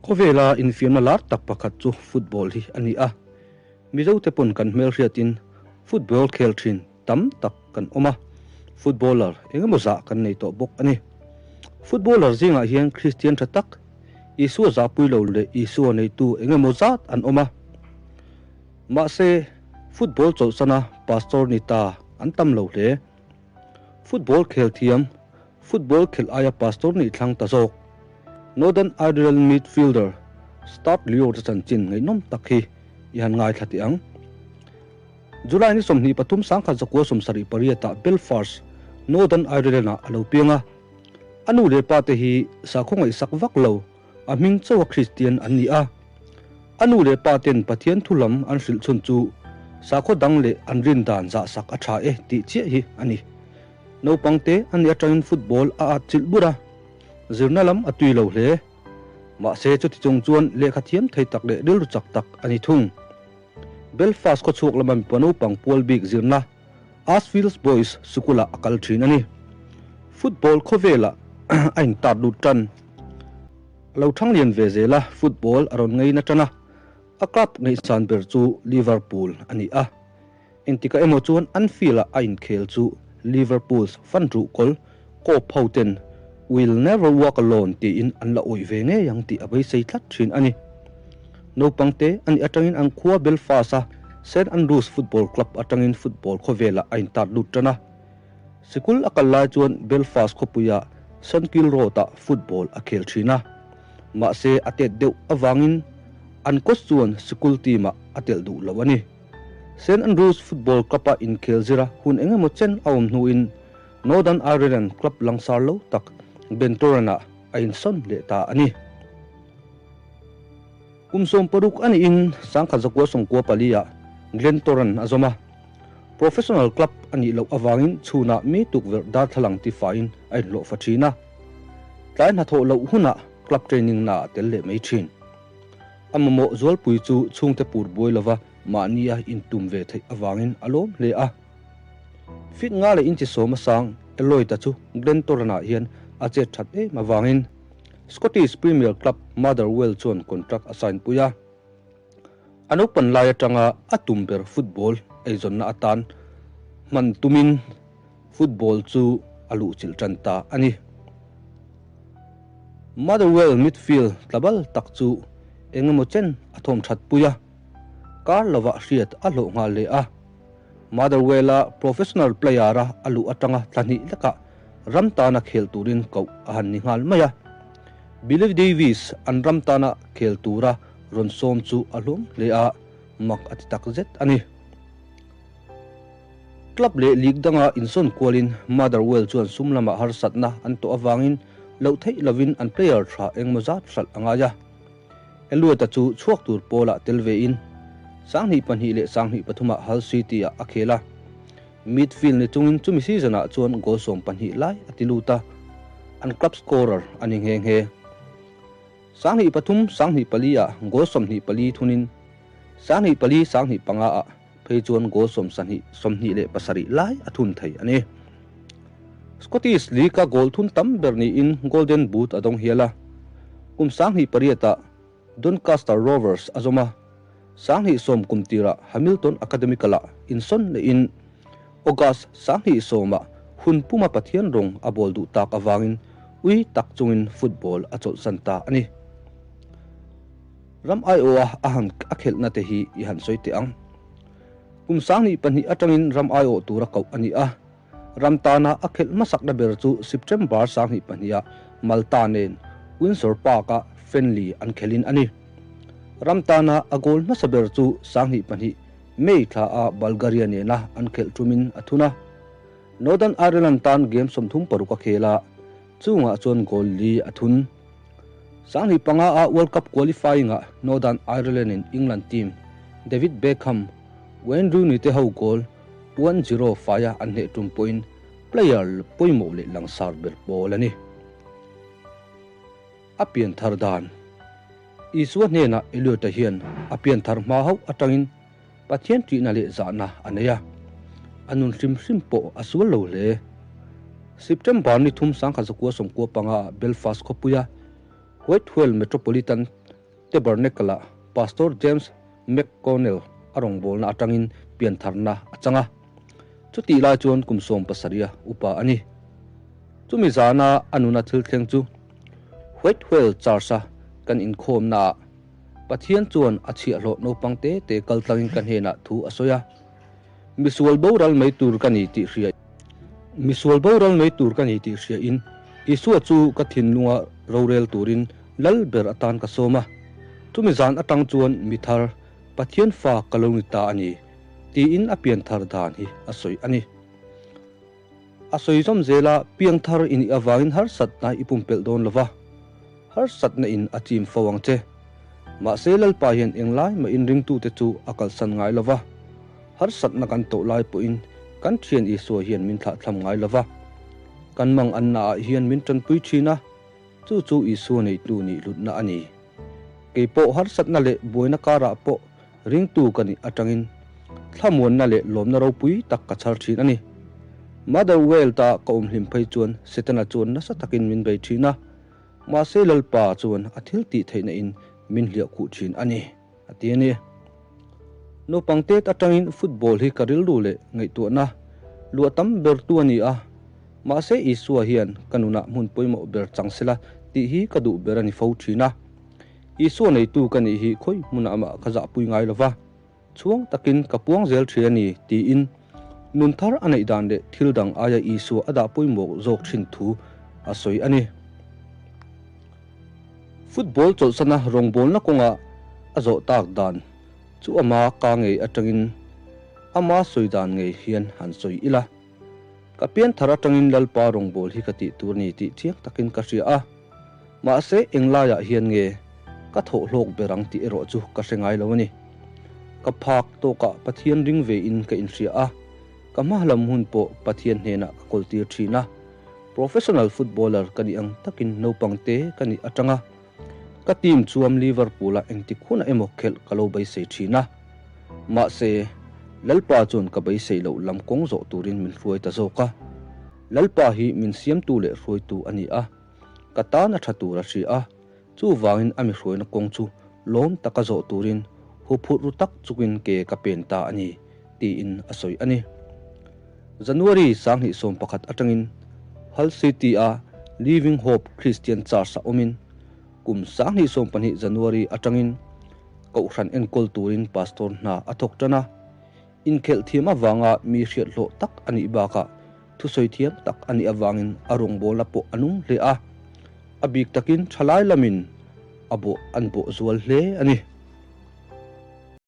Khawvela infiamna lar tak pakhat chu football hi a ni a, Mizote pawn kan hmelhriatin football khel thin tam tak kan awm a, footballer engemaw zah kan nei tawh bawk a ni. Footballer zingah hian Kristian tha tak, Isua zahpui lo leh Isua neitu engemaw zat an awm a. Mahse, football chawlhsana pastor ni ta an tam lo hle. Football khel thiam, football khelh aia pastor nih thlang ta zawk. Northern Ireland midfielder Stuart Lior-te chanchin ngaihnawm tak hi i han ngaithla teh ang. July ni 23 1978 ah Belfast, Northern Ireland-ah a lo piang a. A nu leh pa te hi sakhaw ngaihsak vak lo, a hming chauha Kristian an ni a. A nu leh pa ten Pathian thu lam an hrilh chhun chu sakhaw dang leh an rin dan zahsak a tha e tih chiah hi a ni. Naupang te a nih atangin football a atchilh bur a, zirna lam a tui lo hle. Mahse chuti chung chuan lehkha thiam thei tak leh rilru chak tak a ni thung. Belfast khawchhuak lama mipa naupang pual bik zirna Ashfields Boys sikulah a kal thin a ni. Football khawvelah a intat lut tan. A lo thang lian ve zel a, football a rawn ngei na tan a, a club ngaihsan ber chu Liverpool a ni a. Engtikah emaw chuan Anfield-a a inkhel chu Liverpool's fan ruhkawl Kop ho ten We'll never walk alone tiin an la awih ve ngei ang tih a beisei tlat thin a ni. Naupang te a nih atangin an khua Belfast-a St Andrews Football Club atangin football khawvelah a intat lut tan a. Sikul a kal lai chuan Belfast khawpuia St Kilda Road-ah football a khel thin a. Mahse a tet deuh avangin an coach chuan sikul team-ah a telh duh lo a ni. St Andrews Football Club-a inkhel zira hun engemaw chen a awm hnuin Northern Ireland club langsar lo tak Glentoran-ah a insawn leh ta a ni. Kum 60 a niin 1994 ah Glentoran a zawm a. Professional club a nih loh avangin chhunah mi tukverh darthlalang tifaiin a inhlawh fa thin a. Tlai hnathawh loh hunah club training naah a tel leh mai thin. A mamawh zualpui chu chhungte pur buai lova mahnia intum ve theih avangin a lawm hle a. Fit nga leh inchi sawm a sang Eloyd-a chu Glentoran-ah hian a chet that em avangin Scottish Premier club Motherwell chuan contract a sign pui a. A naupan lai atanga a tum ber football eizawnna atan hman tumin football chu a luhchilh tan ta a ni. Motherwell midfield tlabal tak chu engemaw chen a thawm that pui a, kar lovah hriat a hlawh nghal leh a. Motherwell-a professional player-a a luh atanga thla hnih lekah ram tana khel turin koh a han ni nghal mai a. Billy Davies an ram tana khel tura rawn sawm chu a hlawm hle a, mak a ti tak zet a ni. Club leh league danga insawn kualin Motherwell chuan sum lamah harsatna an tawh avangin loh theih lovin an player tha engmaw zat hralh a ngai a. Elliot-a chu chhuak tur pawlah tel vein 2002 leh 2003 ah Hull City-ah a khel a. Midfield ni chungin chumi season-ah chuan goal 12 lai a ti lut a, an club scorer a ni nghe nghe. 2003, 2004 ah goal 24 thunin 2004, 2005 ah phei chuan goal 27, 27 lai a thun thei a ni. Scottish League-a goal thun tam ber niin Golden Boot a dawng hial a. Kum 2008 ah Doncaster Rovers a zawm a, 2010 kum tirah Hamilton Academical-ah insawn lehin August 2010 ah hun puma Pathian rawng a bawl duh tak avangin ui tak chungin football a chawlhsan ta a ni. Ram aiawha a han a khelhna te hi i han sawi teh ang. Kum 2002 atangin ram aiawh tura koh a ni a. Ram tana a khelh hmasakna ber chu September 2002 ah Malta nen Windsor Park-a friendly an khelhin a ni. Ram tana a goal hmasa ber chu 2002 May thla a Bulgaria nena an khelh tumin a thun a. Northern Ireland tan game 36 a khel a, chungah chuan goal li a thun. 2005 a World Cup qualifying ah Northern Ireland in England team David Beckham, Wayne Rooney te ho goal 1-0 faia an hneh tum pawhin player pawimawh leh langsar ber pawl a ni. A pian thar dan. Isua hnenah Elliot-a hian a pian thar hma hauh atangin Pathian ṭihna leh zahna a nei a, a nun hrim hrim pawh a sual lo hle. September ni thum 1995 ah Belfast khawpuia Whitewell Metropolitan Tabernacle-ah Pastor James McConnell a rawngbawlna atangin piantharna a chang a. Chutih lai chuan kum 17 a upa a ni. Chumi zana a nuna thil thleng chu White Whale Church-a kan inkhawmnaah Pathian chuan a chhiahhlawh naupang te te kal tlangin ka hnenah thu a sawi a, Misual boral mai tur ka ni tih hria Misual boral mai tur ka ni tih hriain Isua chu ka thinlunga rorel turin lal ber atan ka sawm a. Chumi zan atang chuan mi thar Pathian fa ka lo ni ta a ni, tiin a pian thar dan hi a sawi a ni. A sawi zawm zel a, piang thar i nih avangin harsatna i pumpelh dawn lo va, harsatna in a chim fo ang che. Mahse Lalpa hian englai mah in ringtute chu a kalsan ngai lo va, harsatna kan tawh lai pawhin kan Thian Isua hian min thlahthlam ngai lo va, kan mang anna ah hian min tanpui thin a, chu chu Isua neitu nih hlutna a ni. Kei pawh harsatna leh buaina karah pawh ringtu ka nih atangin thlamuanna leh lawmna ropui tak ka chhar thin a ni. Motherwell ta ka awm hlim phei chuan Setana chuan nasa takin min bei thin a, mahse Lalpa chuan a thil tih theihna in min hliah khuh thin a ni, a ti a ni. Naupang tet atangin football hi ka rilru leh ngaihtuahna luah tam ber tu a ni a, mahse Isua hian ka nunah hmun pawimawh ber chang sela tih hi ka duh ber a ni fo thin a. Isua neitu ka nih hi khawi hmunah mah ka zahpui ngai lo va, chhuang takin ka puang zel thin a ni, tiin nun thar a neih dan leh thil dang aia Isua a dah pawimawh zawk thin thu a sawi a ni. Football chawlhsana rawngbawlna kawnga a zawh tak dan chu ama ka ngei atangin ama sawi dan ngei hian han sawi ila. Ka pian thar atangin Lalpa rawngbâwl hi ka tih tur a ni tih chiang takin ka hria a. Mahse, englaiah hian nge ka thawh hlawk ber ang tih erawh chu ka hre ngai lo a ni. Ka phak tawkah Pathian ring vein ka inhria a, ka hma lam hun pawh Pathian hnenah ka kawltir thin a. Professional footballer ka nih ang takin naupang te ka nih atanga ka team chuam Liverpool-ah engtik hunah emaw khelh ka lo beisei thin a. Mahse, Lalpa chuan ka beisei loh lam kawng zawh turin min hruai ta zawk a. Lalpa hi min siamtu leh hruaitu a ni a, ka tan a tha tur a hria a, chuvangin a mi hruaina kawng chu lawm taka zawh turin huphurh ru tak chukin ke ka pen ta a ni, tiin a sawi a ni. January 2011 atangin Hull City-a Living Hope Christian Church-ah awmin kum 2012 January atangin Kohhran enkawl turin pastor hna a thawk tan a, inkhelh thiam avanga mi hriat hlawh tak a nih bakah thusawi thiam tak a nih avangin a rawngbawlna pawh a nung hle a, a bik takin thalai lamin a bawh an bawh zual hle a ni.